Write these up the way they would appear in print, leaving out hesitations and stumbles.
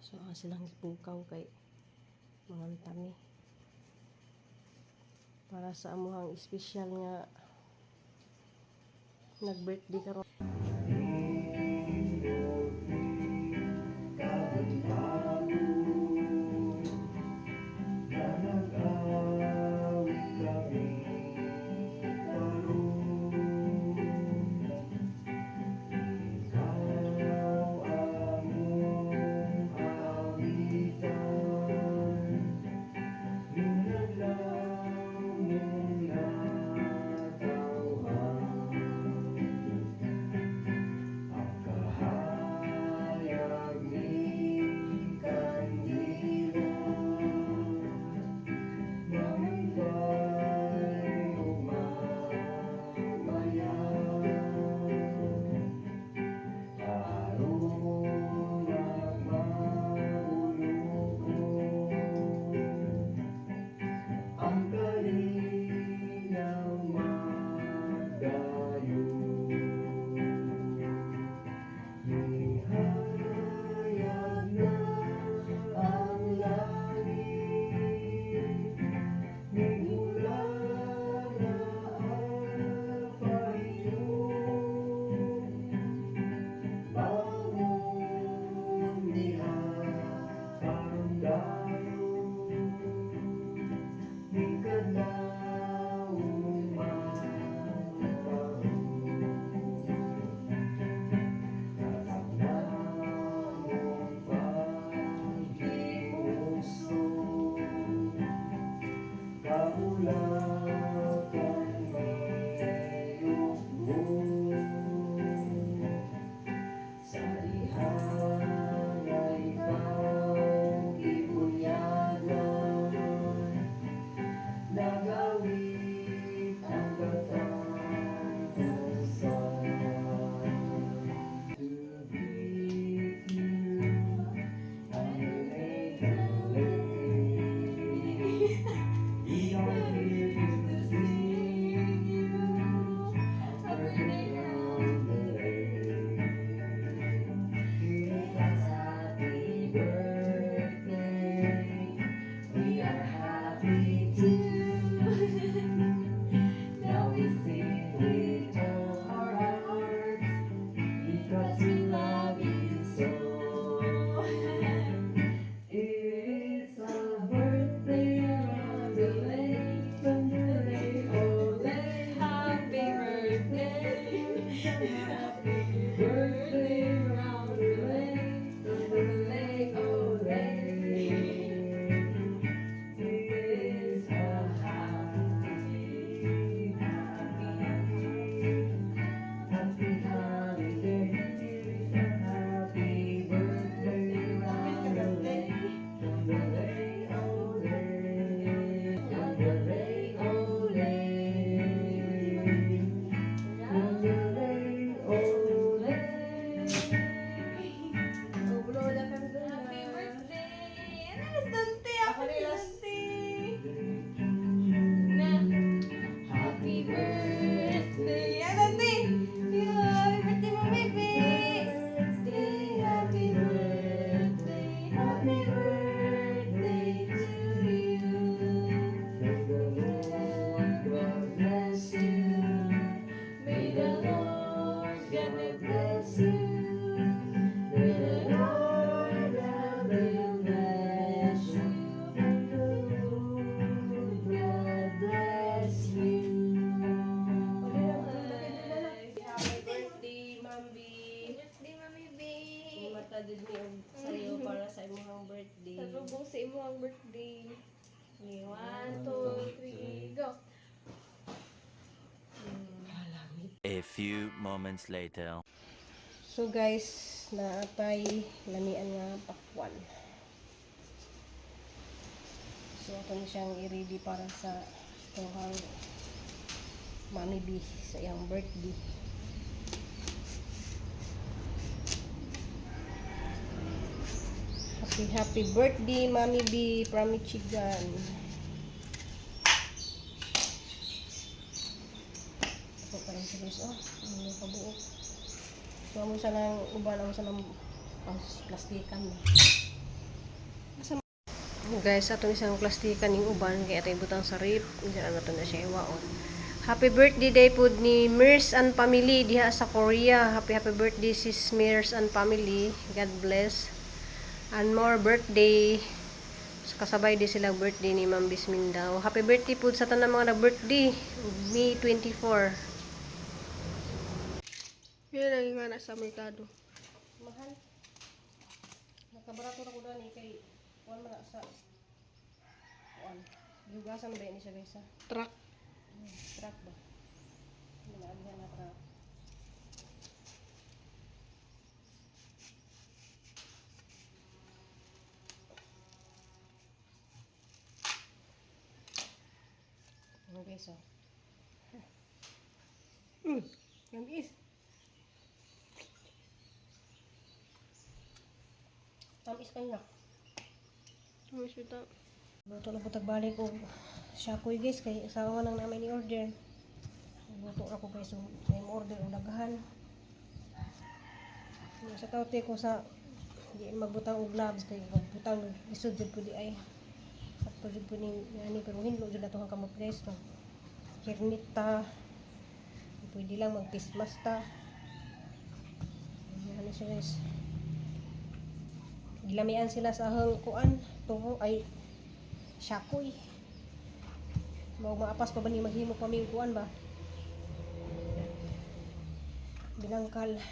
So ang silang gipukaw kay mga tami. Para sa amuhang espesyal nga nag-birthday karon. Ang kalinaw magdayo. Nihayag na ang langit, Nihula na ang pahiyon. Bangon diha aron dayon, Ning kadlaw'ng matahong. Tatag namong paghimugso, Kaulakan mayugbo. Sa iha nga ikaw gibunyagan, Nagawit ang katapusan. To greet you and We are here to sing you happy birthday. Happy birthday. We are happy too. Now we sing with all our hearts because we love you so. It's a birthday roundelay, roundelay, ole. Happy birthday. Happy birthday, roundelay, roundelay, ole. It's a happy, happy, happy holiday. It's a happy birthday, roundelay, roundelay, ole. Roundelay, ole. Roundelay, ole. Oh, blow the candle na. Happy birthday! Ano, Dante? Ako Ako si na last. Dante. Na. Happy birthday! Ano, Dante? Yeah, happy birthday mo, baby! Happy birthday! Happy birthday to you. May the Lord God bless you. May the Lord God bless you. May the Lord God bless you. May the Lord God bless you. Happy birthday, Ma'am B. Birthday, Mami B. Mata din ni og sayo para sa imong birthday. Salubong sa imong birthday. Okay, one, two, three, go. A few moments later. So guys, naatay lamian nga pakwan. So ato ni siyang i-ready para sa atuhang Mami B sa iyang birthday. Happy happy birthday, Mami B from Michigan. Ako pa rin si guys, oh. Ano kabuok. So, amo sa nang uban, amo sa nang pang plastikan. Guys, atong isang plastikan ning uban kay atong ibutang sa ref. Unsa na to na siya iwaon. Happy birthday day pod ni Mirs and family diha sa Korea. Happy happy birthday, sis Mirs and family. God bless. And more birthday. So, kasabay di sila birthday ni Ma'am Bisminda. Happy birthday pod sa tanang mga nag-birthday. May 24. Yun ang nga nasa merkado. Mahal. Nakabarato ra ko dani kay kuan man na sa kuan. Gihugasan ba ni siya, guys, ha? Truck. Truck ba? Hindi na na truck. Ano, guys, oh. Yamis. Tamis kayo na. Tamis bitaw. Luto na po tagbalik og shakoy, guys, kay asawa nang namin ni order. Luto ako, guys, og may order og daghan. Yung sa taote ko sa di magbutang og gloves kay magbutang isod jud ko di ay. Sakto jud po ni ani pero hinlo jud ato ang kamot, guys, no. Hirnit ta. Pwede lang magpismas ta. Ano siya, guys. Gilamian sila sa ahang kuan, tubo ay shakoy. Mao maapas pa ba ni maghimo pa mi kuan ba? Binangkal.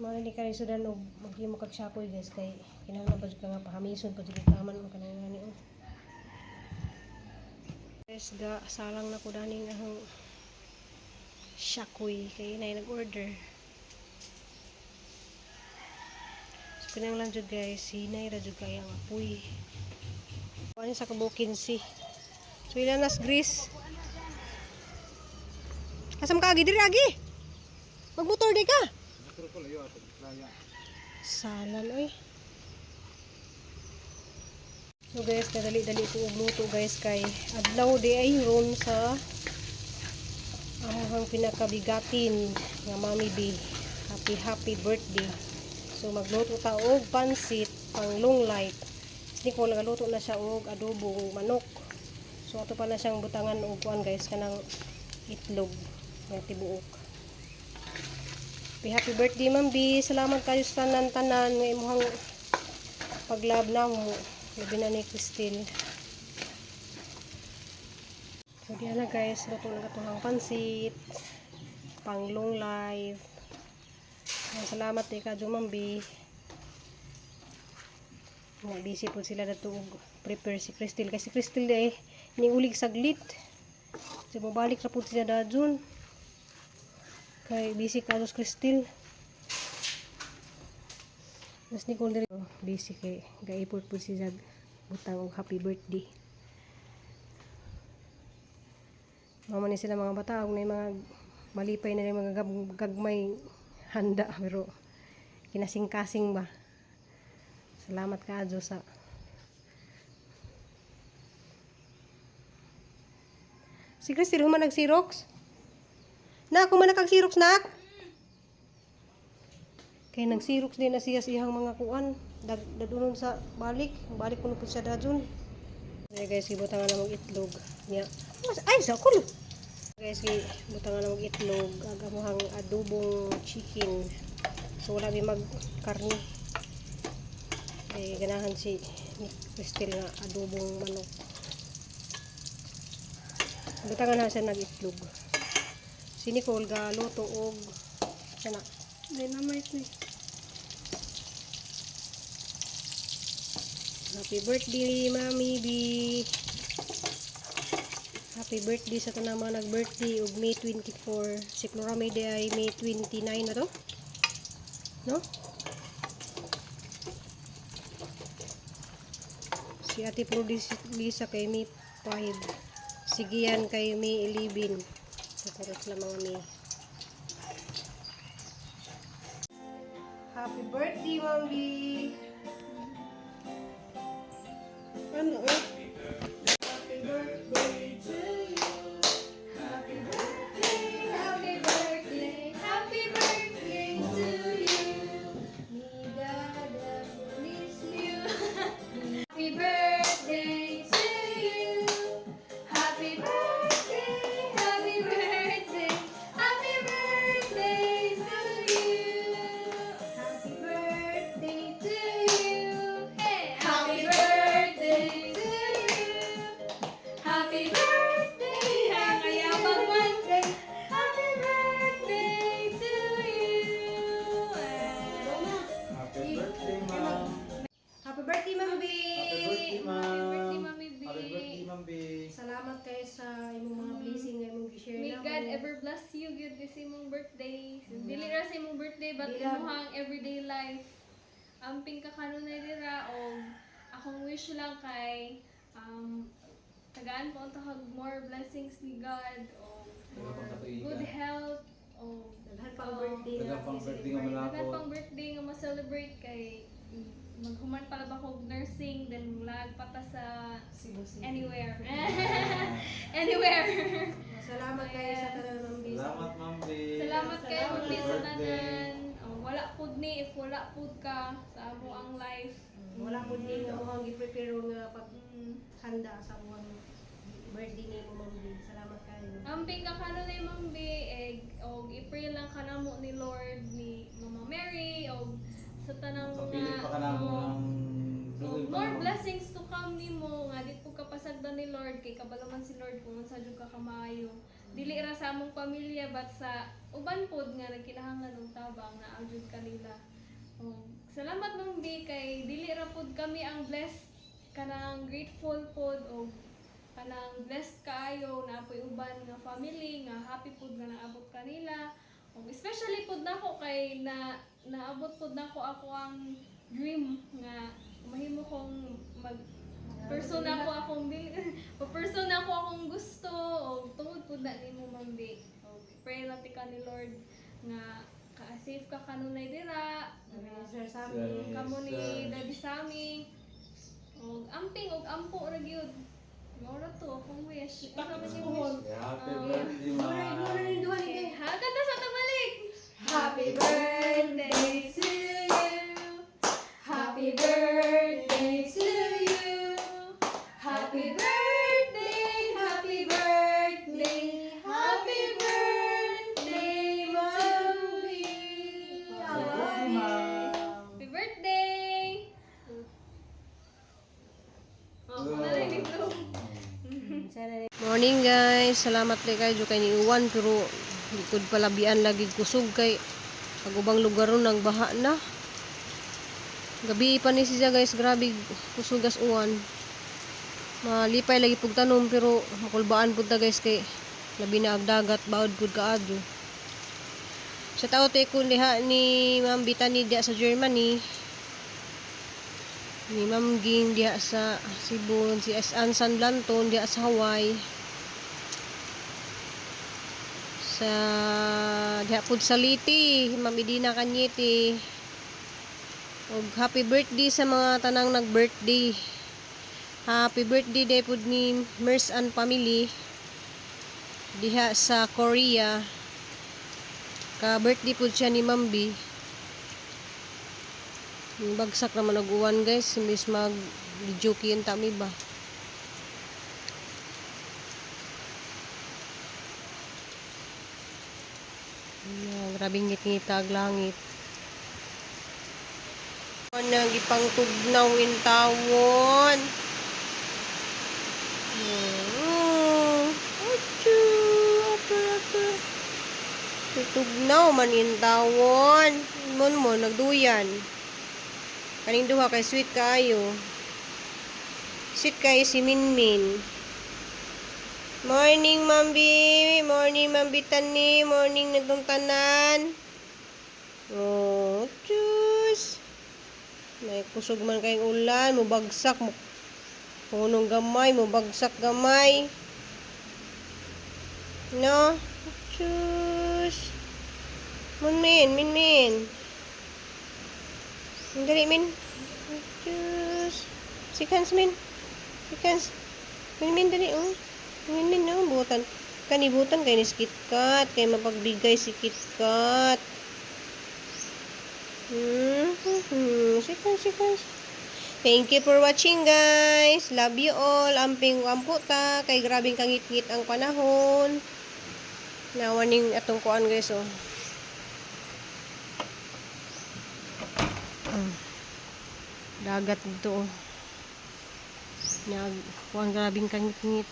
Mao ni kay sudan og maghimo kag shakoy, guys, kay kinahanglan pa jud ka nga pahamison pa jud taman mo kanang ngani oh. Guys, ga salang na ko dani nga ahang shakoy kay nay nag-order. So kinahanglan jud, guys, hinay ra jud kay ang apoy. Ano sa kabukin si. So ilan nas grease? Asam ka agi diri agi? Magmotor di ka. Salan oy. So guys, kadali-dali ko og luto, guys, kay adlaw di ay ron sa amuhang pinakabigatin nga Mami B. Happy happy birthday. So magluto ta og pansit pang long life. Hindi ko nagaluto na siya og adobong manok. So ato pa na siyang butangan og kuan, guys, kanang itlog nga tibuok. Happy happy birthday, Ma'am B. Salamat kayo sa tanan-tanan nga imuhang paglove na mo. Labi na ni Christine. So diyan na, guys, luto na katuhang pansit pang long life. Ayan, salamat kay Kadyo Ma'am B. Nga busy po sila na og prepare si Crystal kasi Crystal eh niulig saglit. So mobalik ra po sila dadun. Kay busy ka si Crystal. Mas Nicole diri oh, busy kay gaipot po si Zag butang og happy birthday. Mama ni sila mga bata og na mga malipay na yung mga gagmay handa pero kinasing-kasing ba. Salamat ka Diyos sa Si Cristel human nag-Xerox? Nak, human nag Xerox, nak? Kay nag-Xerox din na siya sa iyang mga kuan. Dadunon sa balik. Balik ko na po siya dadun. Ay guys, ibutangan na mag itlog. Niya. Mas, ay, sa kulo. Guys, ibutangan na mag itlog. Agamuhang adobong chicken. So, wala mi mag karne. Kay ganahan si ni Cristel nga adobong manok. Butangan na siya nag itlog. Si Nicole ga luto og sana. Dynamite ni. Happy birthday, Mami B. Happy birthday sa tanang mga nag-birthday og May 24. Si Clora May Day ay May 29 na to? No? Si Ate Prudis Lisa kay May 5. Si Gian kay May 11. So, correct sila mga May. Happy birthday, Mami! Ano eh? Happy birthday to you. Happy birthday, happy birthday, happy birthday to you. May God bless you. Happy sa imong birthday. Dili ra sa imong birthday but Bilang. imuhang everyday life. Amping ka kanunay dira og akong wish lang kay tagaan po unta kag more blessings ni God o Daghang pang katuigan. good health o Daghan pang birthday. Daghang pang birthday nga daghan malapot. pang birthday nga ma-celebrate kay maghuman pala ba kog nursing then lag pa ta sa Cebu City. anywhere. Anywhere. Salamat kayo sa tanan, Ma'am B. Salamat, Ma'am B. Salamat kayo, Salamat. Ma'am B, sa Happy birthday. tanan. Oh, wala pud ni if wala pud ka sa amo ang life. Wala po ni nga muhang gi-prepare nga paghanda sa muhang birthday ni mo, Ma'am B. Salamat kayo. Amping ka kanunay, Ma'am B, eh, og i-pray lang kanamo ni Lord ni Mama Mary og sa tanang Sa pilit pa ka na mo oh, ng so, more blessings to come nimo nga di po kapasagdan ni Lord kay kabalo man si Lord kung unsa jud ka kamaayo. Dili ra sa among pamilya but sa uban pod nga nagkinahanglan og tabang naa jud kanila. Oh, salamat, Ma'am B, kay dili ra pod kami ang blessed, kanang grateful pod og kanang blessed kaayo na apoy uban nga family nga happy pod nga naabot kanila. Og especially pod nako kay na naabot pod nako ako ang dream nga mahimo kong mag person ako akong dili person ako akong gusto og tungod pud na nimo, Ma'am B. Og pray lang ti ka ni Lord nga ka safe ka kanunay dira. Sabi ni Sir Sammy. Sir. Kamo ni Sir. Daddy Sammy og amping og ampo ra gyud. Mao ra to akong wish. Unsa man yung wish? Happy birthday, Muna Ma'am. muna rin duha ni Okay, kay. ha kanta sa tabalik. Happy birthday to you. Happy birthday to you. Happy birthday, happy birthday, happy birthday, Ma'am B. Happy birthday, Ma'am. Happy birthday! Oh, wala na yung itlog. Morning guys, salamat kay kayo kay ni uwan pero likod palabian lagi kusog kay pag ubang lugar ron nang baha na. Gabi pa ni siya guys, grabe kusugas uwan. Malipay lagi pug tanom pero makulbaan pud ta guys kay labi na ag dagat baod pud kaadyo. Sa tao te kun diha ni Ma'am Bitani diha sa Germany. Ni Ma'am Ging diha sa Cebu, si S. Ann San Blanton diha sa Hawaii. Sa diha pud sa Leyte, Ma'am Edina Cañete. Og happy birthday sa mga tanang nag-birthday. Happy birthday day pud ni Mers and family diha sa Korea. Ka birthday pud siya ni Ma'am B. Yung bagsak naman og uwan guys, imbis mag joke yun tami ba. Yeah, grabe ngit-ngita ang langit. Nang ipangtugnaw in tawon. Achoo, ato, ato. Tugnaw man in tawon. Mon mo nagduyan. Kaning duha kay sweet kaayo. Sweet kaayo si Minmin. Morning, Ma'am B. Morning, Ma'am Bitani. Morning na tong tanan. Oh, tjus. May kusog man kayong ulan, mubagsak mo. Punong gamay, mubagsak gamay. No? Tjus. Mun min, min min. Dali min. Tjus. Sikans min. Sikans. Min min dali oh. Min min oh, butan. Kanibutan kay ni si KitKat, kay mapagbigay si KitKat. Sikans, sikans. Thank you for watching guys. Love you all. Amping ampo ta kay grabing kangit-ngit ang panahon. Nawaning atong kuan guys oh. Dagat dito oh. Nag kuan grabing kangit-ngit.